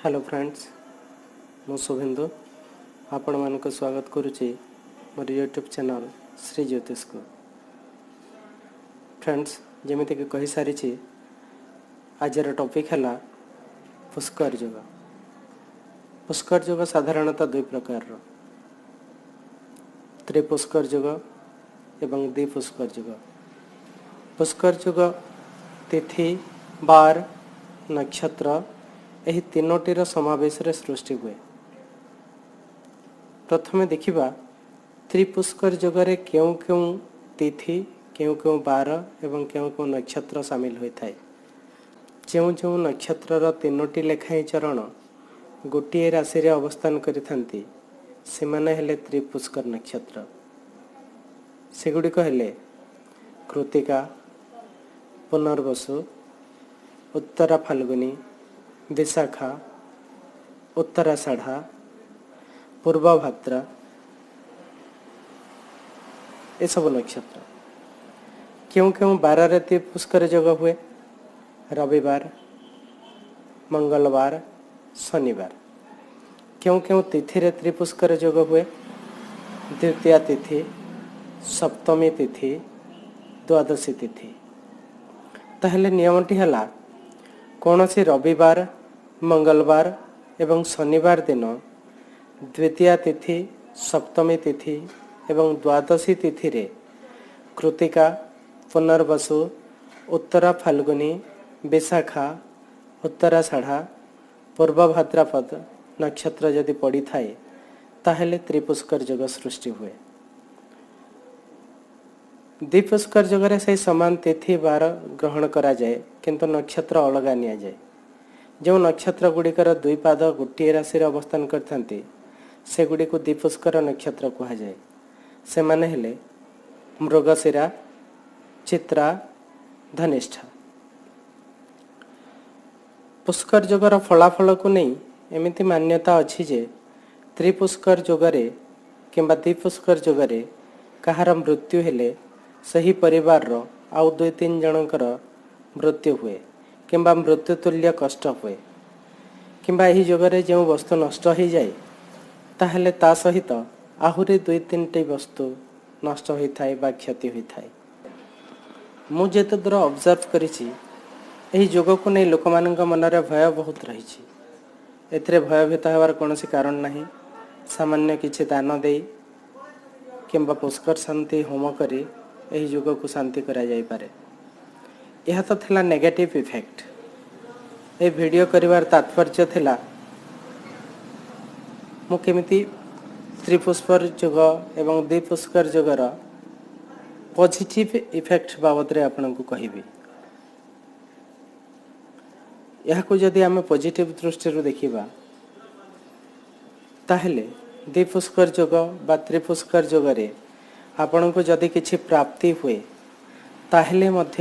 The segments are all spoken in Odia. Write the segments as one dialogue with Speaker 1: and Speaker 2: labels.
Speaker 1: ହ୍ୟାଲୋ ଫ୍ରେଣ୍ଡସ୍, ମୁଁ ଶୁଭେନ୍ଦୁ ଆପଣମାନଙ୍କୁ ସ୍ୱାଗତ କରୁଛି ମୋର ୟୁଟ୍ୟୁବ୍ ଚ୍ୟାନେଲ୍ ଶ୍ରୀ ଜ୍ୟୋତିଷକୁ। ଫ୍ରେଣ୍ଡସ୍, ଯେମିତିକି କହିସାରିଛି, ଆଜିର ଟପିକ୍ ହେଲା ପୁଷ୍କର ଯୋଗ। ପୁଷ୍କର ଯୋଗ ସାଧାରଣତଃ ଦୁଇ ପ୍ରକାରର, ତ୍ରିପୁଷ୍କର ଯୋଗ ଏବଂ ଦ୍ୱିପୁଷ୍କର ଯୋଗ। ପୁଷ୍କର ଯୋଗ ତିଥି, ବାର, ନକ୍ଷତ୍ର ଏହି ତିନୋଟିର ସମାବେଶରେ ସୃଷ୍ଟି ହୁଏ। ପ୍ରଥମେ ଦେଖିବା ତ୍ରିପୁଷ୍କର ଯୋଗରେ କେଉଁ କେଉଁ ତିଥି, କେଉଁ କେଉଁ ବାର ଏବଂ କେଉଁ କେଉଁ ନକ୍ଷତ୍ର ସାମିଲ ହୋଇଥାଏ। ଯେଉଁ ଯେଉଁ ନକ୍ଷତ୍ରର ତିନୋଟି ଲେଖାଏଁ ଚରଣ ଗୋଟିଏ ରାଶିରେ ଅବସ୍ଥାନ କରିଥାନ୍ତି, ସେମାନେ ହେଲେ ତ୍ରିପୁଷ୍କର ନକ୍ଷତ୍ର। ସେଗୁଡ଼ିକ ହେଲେ କୃତିକା, ପୁନର୍ବସୁ, ଉତ୍ତରା ଫାଲ୍ଗୁନୀ, ବିଶାଖା, ଉତ୍ତରାଷାଢ଼ା, ପୂର୍ବଭାଦ୍ରା, ଏସବୁ ନକ୍ଷତ୍ର। କେଉଁ କେଉଁ ବାରରେ ତ୍ରିପୁଷ୍କର ଯୋଗ ହୁଏ? ରବିବାର, ମଙ୍ଗଳବାର, ଶନିବାର। କେଉଁ କେଉଁ ତିଥିରେ ତ୍ରିପୁଷ୍କର ଯୋଗ ହୁଏ? ଦ୍ୱିତୀୟା ତିଥି, ସପ୍ତମୀ ତିଥି, ଦ୍ୱାଦଶୀ ତିଥି। ତାହେଲେ ନିୟମଟି ହେଲା, କୌଣସି ରବିବାର, ମଙ୍ଗଳବାର ଏବଂ ଶନିବାର ଦିନ ଦ୍ୱିତୀୟା ତିଥି, ସପ୍ତମୀ ତିଥି ଏବଂ ଦ୍ୱାଦଶୀ ତିଥିରେ କୃତିକା, ପୁନର୍ବସୁ, ଉତ୍ତରା ଫାଲ୍ଗୁନୀ, ବିଶାଖା, ଉତ୍ତରାଷାଢ଼ା, ପୂର୍ବ ଭାଦ୍ରପଦ ନକ୍ଷତ୍ର ଯଦି ପଡ଼ିଥାଏ, ତାହେଲେ ତ୍ରିପୁଷ୍କର ଯୋଗ ସୃଷ୍ଟି ହୁଏ। ଦ୍ୱିପୁଷ୍କର ଯୋଗରେ ସେହି ସମାନ ତିଥି, ବାର ଗ୍ରହଣ କରାଯାଏ, କିନ୍ତୁ ନକ୍ଷତ୍ର ଅଲଗା ନିଆଯାଏ। ଯେଉଁ ନକ୍ଷତ୍ର ଗୁଡ଼ିକର ଦୁଇ ପାଦ ଗୋଟିଏ ରାଶିରେ ଅବସ୍ଥାନ କରିଥାନ୍ତି, ସେଗୁଡ଼ିକୁ ଦ୍ୱିପୁଷ୍କର ନକ୍ଷତ୍ର କୁହାଯାଏ। ସେମାନେ ହେଲେ ମୃଗଶିରା, ଚିତ୍ରା, ଧନିଷ୍ଠା। ପୁଷ୍କର ଯୋଗର ଫଳାଫଳକୁ ନେଇ ଏମିତି ମାନ୍ୟତା ଅଛି ଯେ ତ୍ରିପୁଷ୍କର ଯୋଗରେ କିମ୍ବା ଦ୍ୱିପୁଷ୍କର ଯୋଗରେ କାହାର ମୃତ୍ୟୁ ହେଲେ ସେହି ପରିବାରର ଆଉ ଦୁଇ ତିନି ଜଣଙ୍କର ମୃତ୍ୟୁ ହୁଏ କିମ୍ବା ମୃତ୍ୟୁ ତୁଲ୍ୟ କଷ୍ଟ ହୁଏ, କିମ୍ବା ଏହି ଯୋଗରେ ଯେଉଁ ବସ୍ତୁ ନଷ୍ଟ ହୋଇଯାଏ, ତାହେଲେ ତା ସହିତ ଆହୁରି ଦୁଇ ତିନିଟି ବସ୍ତୁ ନଷ୍ଟ ହୋଇଥାଏ ବା କ୍ଷତି ହୋଇଥାଏ। ମୁଁ ଯେତେ ଦୂର ଅବଜର୍ଭ କରିଛି, ଏହି ଯୋଗକୁ ନେଇ ଲୋକମାନଙ୍କ ମନରେ ଭୟ ବହୁତ ରହିଛି। ଏଥିରେ ଭୟଭୀତ ହେବାର କୌଣସି କାରଣ ନାହିଁ। ସାମାନ୍ୟ କିଛି ଦାନ ଦେଇ କିମ୍ବା ପୁଷ୍କର ଶାନ୍ତି ହୋମ କରି ଏହି ଯୋଗକୁ ଶାନ୍ତି କରାଯାଇପାରେ। ଏହା ତ ଥିଲା ନେଗେଟିଭ୍ ଇଫେକ୍ଟ। ଏହି ଭିଡ଼ିଓ କରିବାର ତାତ୍ପର୍ଯ୍ୟ ଥିଲା, ମୁଁ କେମିତି ତ୍ରିପୁଷ୍କର ଯୋଗ ଏବଂ ଦ୍ୱିପୁଷ୍କର ଯୋଗର ପଜିଟିଭ୍ ଇଫେକ୍ଟ ବାବଦରେ ଆପଣଙ୍କୁ କହିବି। ଏହାକୁ ଯଦି ଆମେ ପଜିଟିଭ୍ ଦୃଷ୍ଟିରୁ ଦେଖିବା, ତାହେଲେ ଦ୍ୱିପୁଷ୍କର ଯୋଗ ବା ତ୍ରିପୁଷ୍କର ଯୋଗରେ ଆପଣଙ୍କୁ ଯଦି କିଛି ପ୍ରାପ୍ତି ହୁଏ, ତାହେଲେ ମଧ୍ୟ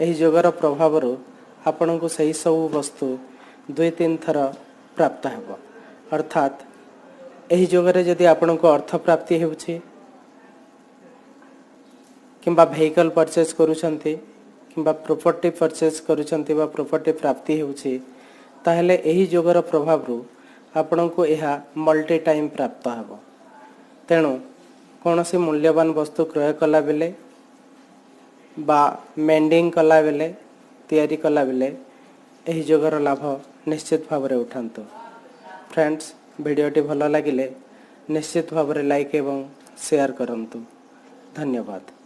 Speaker 1: ଏହି ଯୋଗର ପ୍ରଭାବରୁ ଆପଣଙ୍କୁ ସେହି ସବୁ ବସ୍ତୁ ଦୁଇ ତିନି ଥର ପ୍ରାପ୍ତ ହେବ। ଅର୍ଥାତ୍ ଏହି ଯୋଗରେ ଯଦି ଆପଣଙ୍କୁ ଅର୍ଥ ପ୍ରାପ୍ତି ହେଉଛି କିମ୍ବା ଭେହିକଲ୍ ପରଚେଜ୍ କରୁଛନ୍ତି କିମ୍ବା ପ୍ରପର୍ଟି ପରଚେଜ୍ କରୁଛନ୍ତି ବା ପ୍ରପର୍ଟି ପ୍ରାପ୍ତି ହେଉଛି, ତାହେଲେ ଏହି ଯୋଗର ପ୍ରଭାବରୁ ଆପଣଙ୍କୁ ଏହା ମଲ୍ଟି ଟାଇମ୍ ପ୍ରାପ୍ତ ହେବ। ତେଣୁ କୌଣସି ମୂଲ୍ୟବାନ ବସ୍ତୁ କ୍ରୟ କଲାବେଳେ ବା ମେଣ୍ଡିଂ କଲାବେଳେ, ତିଆରି କଲାବେଳେ ଏହି ଯୋଗର ଲାଭ ନିଶ୍ଚିତ ଭାବରେ ଉଠାନ୍ତୁ। ଫ୍ରେଣ୍ଡସ୍, ଭିଡ଼ିଓଟି ଭଲ ଲାଗିଲେ ନିଶ୍ଚିତ ଭାବରେ ଲାଇକ୍ ଏବଂ ସେୟାର କରନ୍ତୁ। ଧନ୍ୟବାଦ।